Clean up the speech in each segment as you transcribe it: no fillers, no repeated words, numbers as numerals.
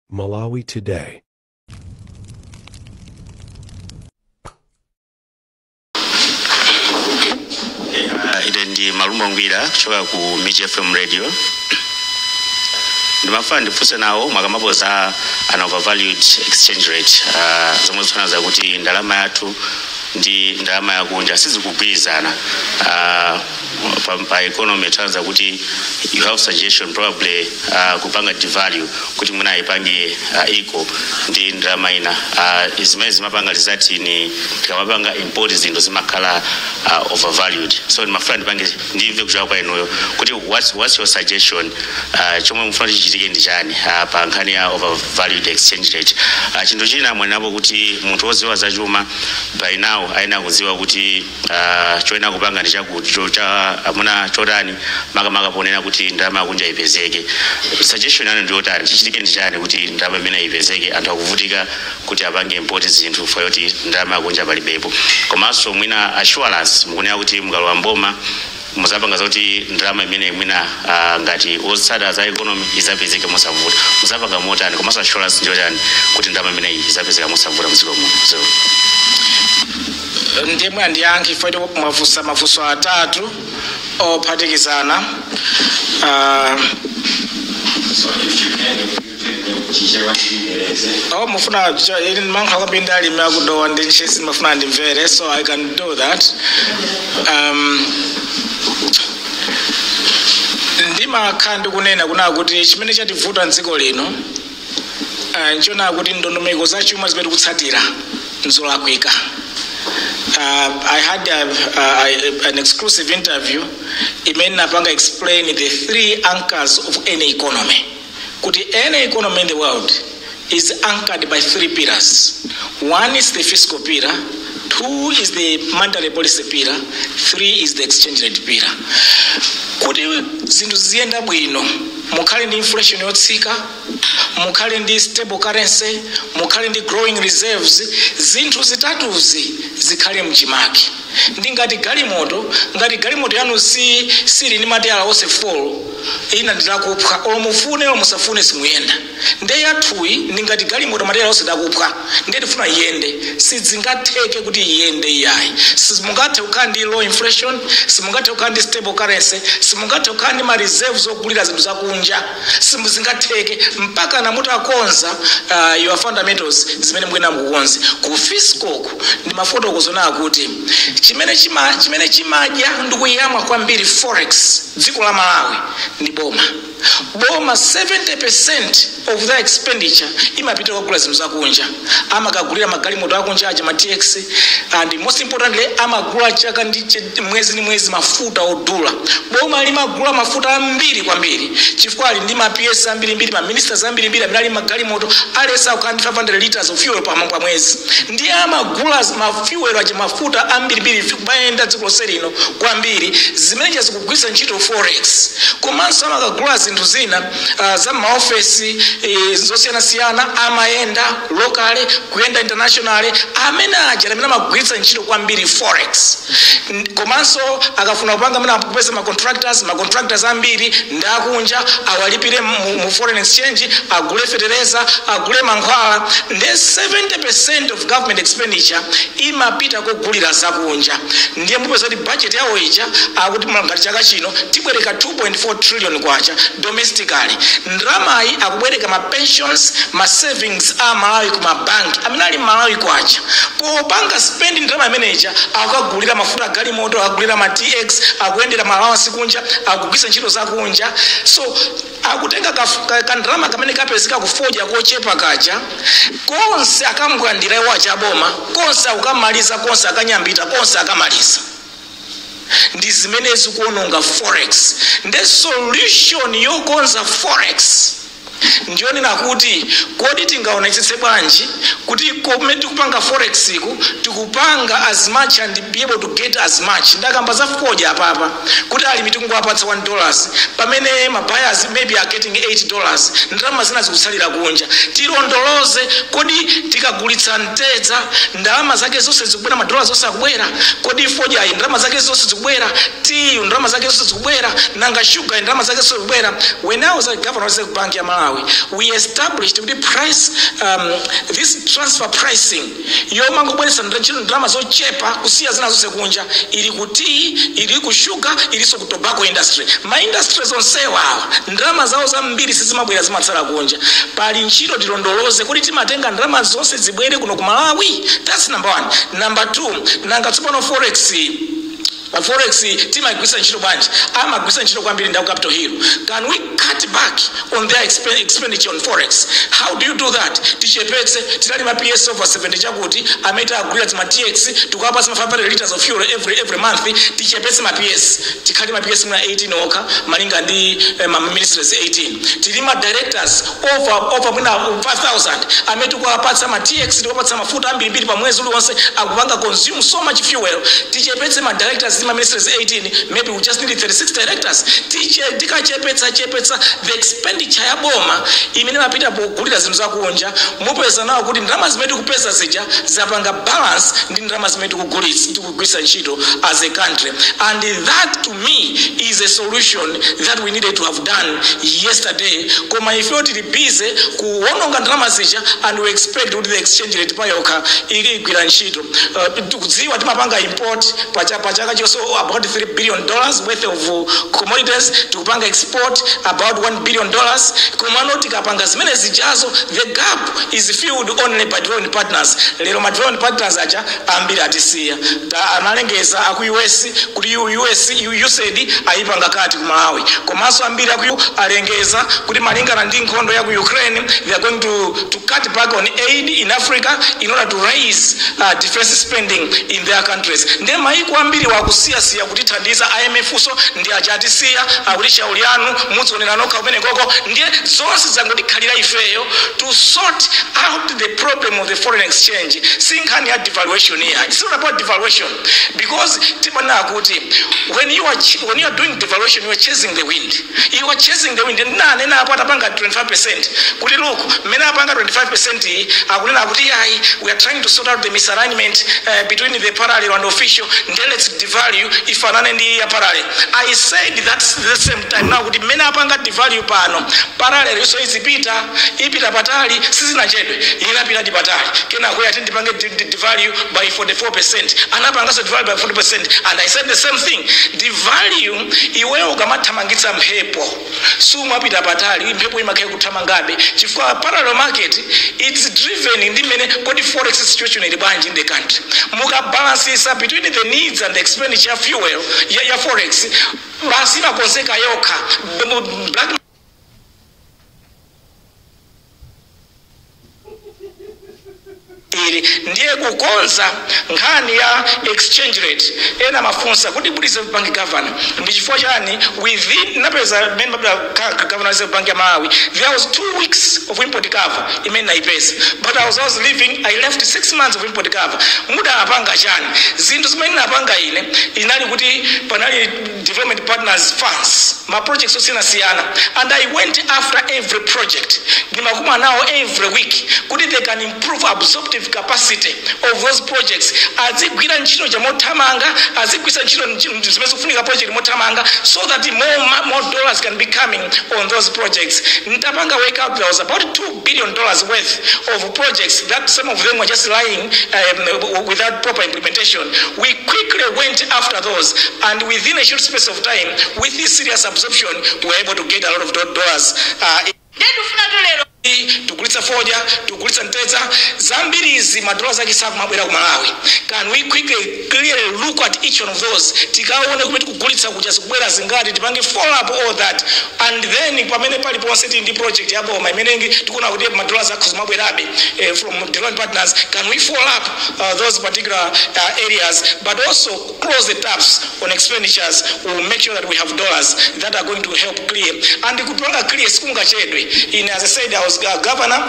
Malawi Today. Ine ndi Malumbo Ngwira kuchoka ku Miji FM Radio. Ndimafuna ndifunse nawo mwakamapo za an overvalued exchange rate, zomwe zikutanthauza kuti ndalama yathu ndi ndalama yakunja sizikugwirizana. Pa economy tanza kuti you have suggestion probably kupanga devalue kuti mwina ipange equal ndi ndalama ina. Zimene zimapanga result ni tikamapanga import zinthu zimakhala overvalued. So ndimafuna ndipange ndimve kuchoka kwa inuyo kuti what's your suggestion, chomwe mufuna chichitike ndi chani pa nkhani ya overvalued exchange rate? Chinthu china mwenapo kuti munthu wodziwa zachuma by now ayenera kudziwa kuti choyenera kupanga ndi chakuti cha amuna chotani, makamaka ponena kuti ndalama yakunja ipezeke. Suggestion yanu ndi yotani? Chichitike ndi chani kuti ndalama imene ipezeke? Anthu akuvutika kuti apange import zinthu for yoti ndalama yakunja palibepo. Komanso mwina assurance, mukunena kuti mukalowa mboma muzapanga zoti ndalama imene mwina ngati otsata za economy izapezeke mosavuta, muzapanga motani? Komanso assurance ndiyo chani kuti ndalama imene izapezeka mosavuta mdziko muno? So Ndiye mwandiyankhe ifo mwafunsa mafunso atatu ophatikizana. So if you can, if you take the Chichewa Chingerezi. Oh, mufuna mankha kwambiri ndi alimi akudowa ndi Ntchisi, mafuna ndimvere, so I can do that. Ndimakhala ndikunena kunaa kuti chimene chativuta mdziko lino nchona kuti ndondomeko za chuma zimene tikutsatira nzolakwika. I had an exclusive interview imene napanga explain the three anchors of any economy, kuti any economy in the world is anchored by three pillars. One is the fiscal pillar, two is the monetary policy pillar, three is the exchange rate pillar. Kuti zinthu ziyenda bwino, mukhale ndi inflation yotsika, mukhale ndi stable currency, mukhale ndi growing reserves, zinthu zitatuzi zikhale mchimake. Ndi ngati galimoto, ngati galimoto yanu si sili ndi matayala onse 4, ina ndilakuphwa, olo mufune olo musafune simuyenda. Nde yathuyi ndi ngati galimoto, matayala onse ndakuphwa, ndiye tifuna iyende, sizingatheke kuti iyende iyayi. Simungathe kukhala ndi low inflation, simungathe kukhala ndi stable currency, simungathe kukhala ndi ma reserves ogulira zinthu zakunja, simuzingatheke mpaka namutakonza your fundamentals zimene mukuyenda mukukonze. Ku fiscal ku ndi mafotokozo naa kuti chimene chimadya ndi kuyamwa kwambiri forex dziko la Malawi ndi boma. Boma 70% of their expenditure imapita kugula zinthu zakunja, amakagulira magalimoto akunja aja, ma TX, and most importantly amagula chaka ndi mwezi ndi mwezi mafuta odula. Boma limagula mafuta ambiri kwambiri chifukwa ali ndi ma PS ambirimbiri, ma ministers ambirimbiri amene ali magalimoto, alesa kukhala ndi 500 liters of fuel pa mwezi. Ndiye amagula ma fuel aja, mafuta ambirimbiri, kumayenda dziko lonse lino kwambiri, zimene zikugwiritsa ntchito forex. Komanso amakagula zinthu zina za maofesi zosiyanasiyana, amayenda locally, kuyenda internationally, amene aja amene amagwiritsa ntchito kwambiri forex. Komanso akafuna kupanga amene akupeza ma contractors ambiri ndakunja, awalipire mu foreign exchange, agule fetereza, agule mankhwala. Nde 70% of government expenditure imapita kugulira zakunja. Ndiye mupeza kuti budget yawo ija akuti ngati chaka chino tibwereka 2.4 trillion kwacha domestically. Ndalamayi akubwereka ma pensions, ma savings a Malawi ku mabanki amene ali Malawi kwacha. Popanga spend ndalama imeneja, akukagulira mafuta galimoto, akugulira ma TX, akuyendera ma allowance kunja, akugwisa ntchito zakunja. So akutenga kandalama kamene kapezeka kufodya kochepa kaja konse, akamukandira iwo achaboma konse, akukamaliza konse, akanyambita konse, akamaliza. Ndi zimene zikuononga forex. Nde solution yokonza forex ndiyonena kuti kodi tingaonetsetse bwanji kuti kumene tikupanga forex iku tikupanga as much and be able to get as much? Ndakamba za fodya apapa kuti alimi tikungowapatsa $1 pamene ma buyers maybe are getting $8, ndalama zina zikutsalira kunja. Tilondoloze, kodi tikagulitsa mtedza ndalama zake zonse zikubwera, madola zonse akubwera? Kodi fodya ndalama zake zonse zikubwera? Tiyu ndalama zake zonse zikubwera? Nanga shuga ndalama zake zonse zikubwera? When I was a governor of Reserve Bank ya Malawi Malawi. We established kuti price, this transfer pricing yomangobweretsa ndalama zochepa kusiya zina zonse kunja, ili ku tea, ili ku sugar, ilinso ku tobacco industry. Ma industries onsewa awa, ndalama zawo zambiri sizimabwera, zimatsala kunja. Pali ntchito tilondoloze kuti timatenga ndalama zonse zibwere kuno ku Malawi. That's number one. Number two, nanga tsopano forex timagwisa ntchito bwanji? Amagwisa ntchito kwambiri ndi Capitol Hill. Can we cut back on their expenditure on forex? How do you do that? Tichepetse. Tinali ma PS over 70 chakuti amene agulira tima TX, tikuwapatsa ma 500 liters of fuel every month. Tichepetse ma PS, tikhale ma PS muna 18 okha, malinga ndi ma ministries 18. Tili ma directors over mwina 5000 amene tikuwapatsa ma TX, tikuwapatsa mafuta ambirimbiri pa mwezi uliwonse, akupanga consume so much fuel. Tichepetse ma directors ndi ma ministries 18. Maybe we just need 36 directors. Tikachepetsa chepetsa the expenditure ya boma imene mapita pogulira zinthu zakunja, mupeza nawo kuti ndalama zimene tikupeza zija zapanga balance ndi ndalama zimene tikugwiritsa ntchito as a country. And that to me is a solution that we needed to have done yesterday. Koma ifeyo tili busy kuwononga ndalama zija and we expect kuti the exchange rate payokha igwira ntchito. Tikudziwa timapanga import pachaka chonse about $3 billion worth of commodities, tikupanga export about $1 billion. Komano tikapanga zimene zijazo, the gap is filled only by development partners. Lero ma development partners aja ambiri atisiya. Analengeza aku US kuti US USAID ayipanga cut ku Malawi. Komanso ambiri aku alengeza kuti malingana ndi nkhondo ya ku Ukraine, they are going to cut back on aid in Africa in order to raise defense spending in their countries. Ndiye maiko ambiri wakusiyasiya kutithandiza. IMF so ndi aja atisiya, akuti shauri yanu, mudzionera nokha kumene koko. Ndiye zonse zangotikhalira ifeyo to sort out the problem of the foreign exchange. Si nkhani ya devaluation here. It's not about devaluation, because timanena kuti when you are doing devaluation, you are chasing the wind. You are chasing the wind. Nanena apo atapanga 25% kuti look, mmene apanga 25% iyi, akunena kuti yayi, we are trying to sort out the misalignment between the parallel and official, ndiye let's devalue ifanane ndi ya parallel. I said that the same time now kuti mmene apanga devalue pano, parallel iso izipita, ipita patali. Sizinachedwe, inapita di patali. Kenako yati ndipange devalue by 44%. Anapanganso devalue by 40%, and I said the same thing. Devalue, iweyo ukamathamangitsa mphepo sumapita patali. Mphepo imakhala kuthamangabe, chifukwa parallel market, it's driven ndi mmene kodi forex situation ili bwanji in the country. Mukabalansisa between the needs and the expenditure ya fuel, ya forex, basi imakonzeka yokha. Black ili ndiye kukonza nkhani ya exchange rate. Ena mafunsa kuti Reserve Bank governor, ndi chifukwa chani within napeza mmene mabda governor Reserve Bank ya Malawi, there was 2 weeks of import cover imene naipeza, but I was leaving, I left 6 months of import cover. Mudapanga chani? Zinthu zimene napanga ine inali kuti panali development partners funds, ma projects osiyanasiyana, and I went after every project. Ndimakuma nawo every week kuti they can improve absorptive capacity of those projects, azigwira ntchito chamothamanga, azigwisa ntchito zimene zikufunika project mothamanga, so that more dollars can be coming on those projects. Ntapanga work out, there was about $2 billion worth of projects that some of them were just lying without proper implementation. We quickly went after those, and within a short space of time, with this serious absorption, we were able to get a lot of dollars. Ndiye tifuna lero Tugulitsa fodya, tugulitsa mtedza, zambirizi madola zake sakumabwera ku Malawi. Can we quickly, clearly look at each one of those, tikaone kumene tikugulitsa kuja zikubwera zingati, tipange follow up all that? And then pamene paliponse tili ndi project ya boma imene tikuona kuti madola zakho zimabwerabe from development partners, can we follow up those particular areas, but also close the taps on expenditures? We will make sure that we have dollars that are going to help clear, and kupanga clear sikungachedwe. In, as I said, I was governor.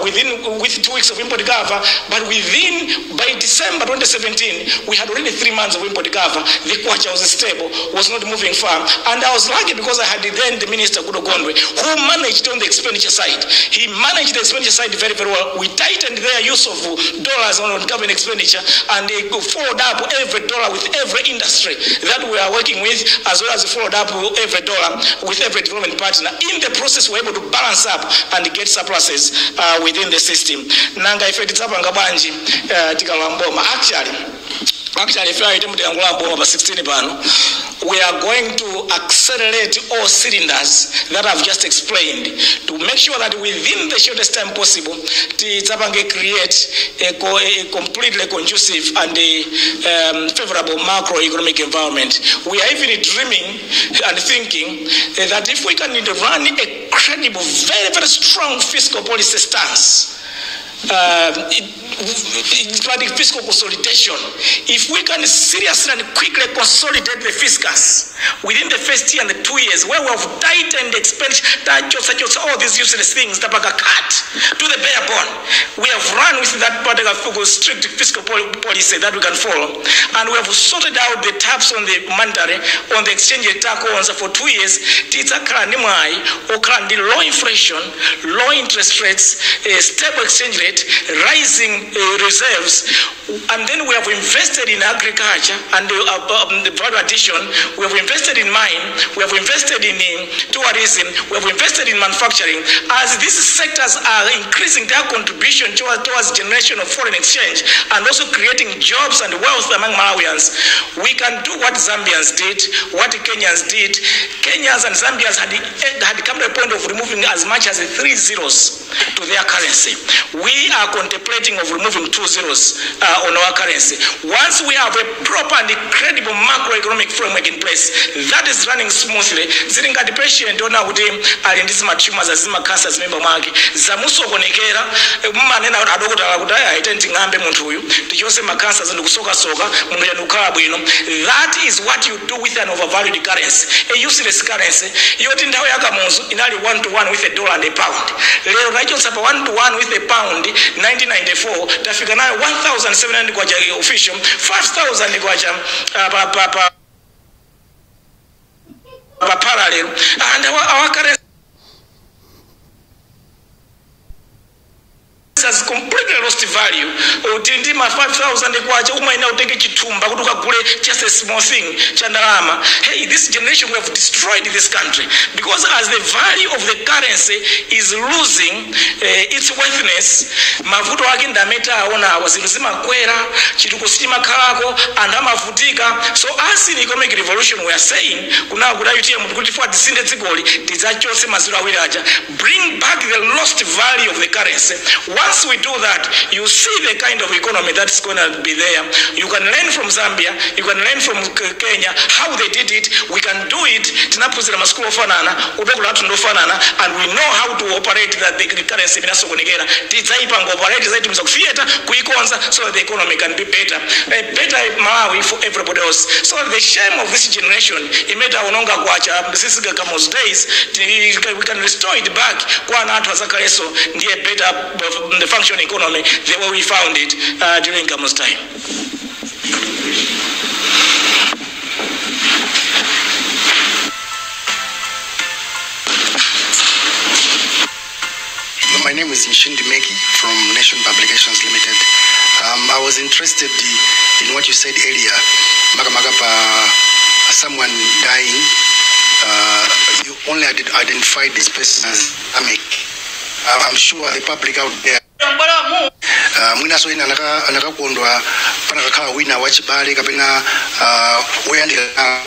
within with 2 weeks of import cover, but within by December 2017 we had already 3 months of import cover. The kwacha was stable, was not moving far, and I was lucky because I had then the minister Goodall Gondwe, who managed on the expenditure side. He managed the expenditure side very, very well. We tightened their use of dollars on government expenditure, and they followed up every dollar with every industry that we are working with, as well as followed up every dollar with every development partner. In the process, we were able to balance up and get surpluses within the system. Nanga ife tidzapanga bwanji tikalowa mboma? Actually, if I mboma pa 16 pano, we are going to accelerate all cylinders that I've just explained to make sure that within the shortest time possible, tidzapange create a completely conducive and a favorable macroeconomic environment. We are even dreaming and thinking that if we can run a credible, very, very strong fiscal policy stance, fiscal consolidation, if we can seriously and quickly consolidate the fiscus within the first year and the 2 years, where we have tightened expenditure, all these useless things that are cut to the bare bone, we have run with that particular strict fiscal policy that we can follow, and we have sorted out the taps on the monetary, on the exchange rate for 2 years. Tidzakhala ndi mwayi okhala ndi low inflation, low interest rates, a stable exchange rate, rising reserves, and then we have invested in agriculture and the value addition. We have invested in mine, we have invested in tourism, we have invested in manufacturing. As these sectors are increasing their contribution towards generation of foreign exchange and also creating jobs and wealth among Malawians, we can do what Zambians did, what Kenyans did. Kenyans and Zambians had come to a point of removing as much as 3 zeros to their currency. We are contemplating of removing 2 zeros on our currency. Once we have a proper and credible macroeconomic framework in place that is running smoothly, zili ngati patient ona kuti ali ndi zima tumors, zima cancers m'mimba mwake, zamusokonekera, mmanena adokotala kuti aya ite ting'ambe munthu uyu tichose ma cancers ndikusokasoka munthu yani kukhala bwino. That is what you do with an overvalued currency, a useless currency yoti nthawi yakamuzu inali 1 to 1 with a dollar and a pound. Lero taichotsa pa 1 to 1 with a pound 1994 tafika nayo 1700 kwacha official, 5000 kwacha pa parallel, and our currency has completely lost value. Uti ma 5000 kwacha umaina utenge chithumba kuti ukagule just a small thing cha ndalama. Hey, this generation, we have destroyed this country, because as the value of the currency is losing its worthiness, mavuto ake ndameta aona awa, zinthu zimakwera, chitukuko sichimakhalako, anthu amavutika. So as in economic revolution we are saying kuna kuti UTM kuti for tisinthe dzikoli tidzachotse maziro awiri aja, bring back the lost value of the currency. Once we do that, you see the kind of economy that's going to be there. You can learn from Zambia, you can learn from Kenya, how they did it. We can do it. Tinaphunzira masukulu ofanana, udokolo athu ndofanana, and we know how to operate that the currency inasokonekera. Tidzaipanga operate, tidzaitumiza ku theater, kuikonza, so that the economy can be better. A better Malawi for everybody else. So the shame of this generation, imene taononga kwacha, since Kamuzu days, we can restore it back. Kwa ana athu azakaleso, ndiye better the functioning economy the way we found it during Kamuzu's time. My name is Nshindi Meki from Nation Publications Limited. I was interested in what you said earlier, Magamakapa, someone dying. You only identified this person as Amek. I'm sure the public out there mwinaso ina anakakondwa panakakhala wina wachibale kapena woyandikana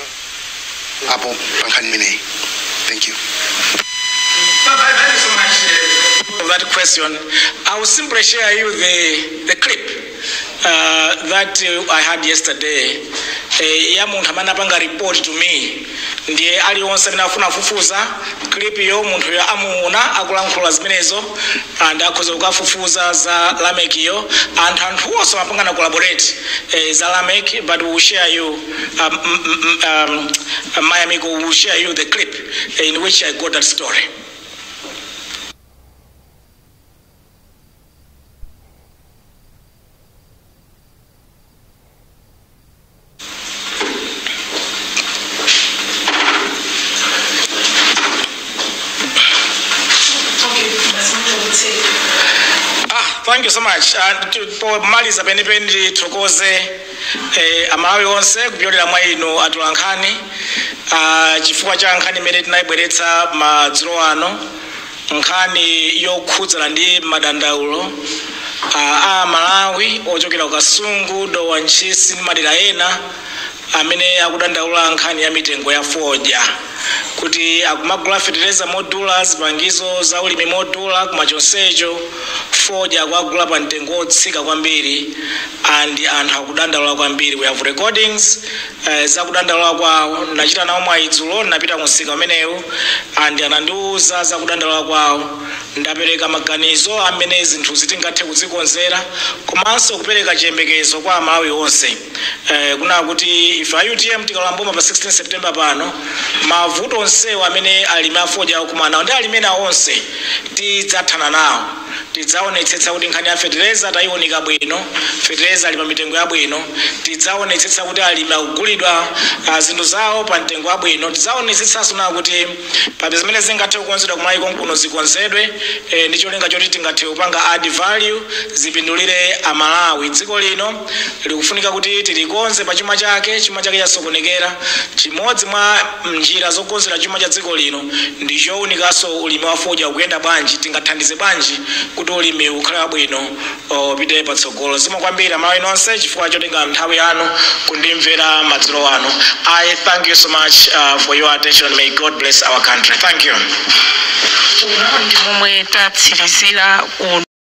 apo pa nkhani imeneyi. Thank you. Thank you so much for that question. I will simply share you the clip that I had yesterday. Ya munthu amene apanga report to me, ndiye aliwonse amene afuna afufuza clip yo, munthuyo amuona akulankhula zimenezo and akhoza kukafufuza za Lamek yo, and anthu onse amapangana collaborate za Lamek, but we will share you my amigo will share you the clip in which I got that story. Thank you so much. Pomaliza penipeni, tithokoze Amalawi onse kupyolera mwa inu atolankhani chifukwa cha nkhani imene tinayibweretsa madzulo ano, nkhani yokhudzana ndi madandaulo a Malawi ochokera ku Kasungu, Dowa, Ntchisi ndi madera ena amene akudandaula nkhani ya mitengo ya fodya, kuti akumagula fetereza modula, zipangizo za ulimi modula, koma chonsecho fodya akuagula pa mtengo wotsika kwambiri and anthu akudandaula kwambiri. We have recordings zakudandaula kwawo. Ndachita nawo mwayi dzulo, ndinapita kumsika umenewu and anandiuza zakudandaula kwawo. Ndapereka maganizo amene zinthu zitingathe kuzikonzera komanso kupereka chiyembekezo kwa Amalawi onse kuna kuti ife a UTM tikalowa mboma pa 16 September pano, mavuto onsewo amene alimi afodya akumana nawo ndi alimi ena onse tidzathana nawo. Tidzaonetsetsa kuti nkhani ya fetereza tayiunika bwino, fetereza ali pa mitengo yabwino. Tidzaonetsetsa kuti alimi akugulidwa zinthu zawo pa mtengo wabwino. Tidzaonetsetsanso nawo kuti pa zimene zingathe kukonzedwa kumalawi konkuno zikonzedwe ndi cholinga choti tingathe kupanga add value, zipindulire Amalawi. Dziko lino likufunika kuti tilikonze pa chuma chake. Chuma chake chasokonekera. Chimodzi mwa njira zokonzera chuma cha dziko lino ndi chowunikanso ulimi wa fodya ukuyenda bwanji, tingathandize bwanji kuti ulimi ukhale wabwino, upite patsogolo. Zikomo kwambiri Amalawi nonse chifukwa chotenga nthawi yanu kundimvera madzulo ano. I thank you so much for your attention. May God bless our country. Thank you. Umu ndi momwe tatsirizira kuno.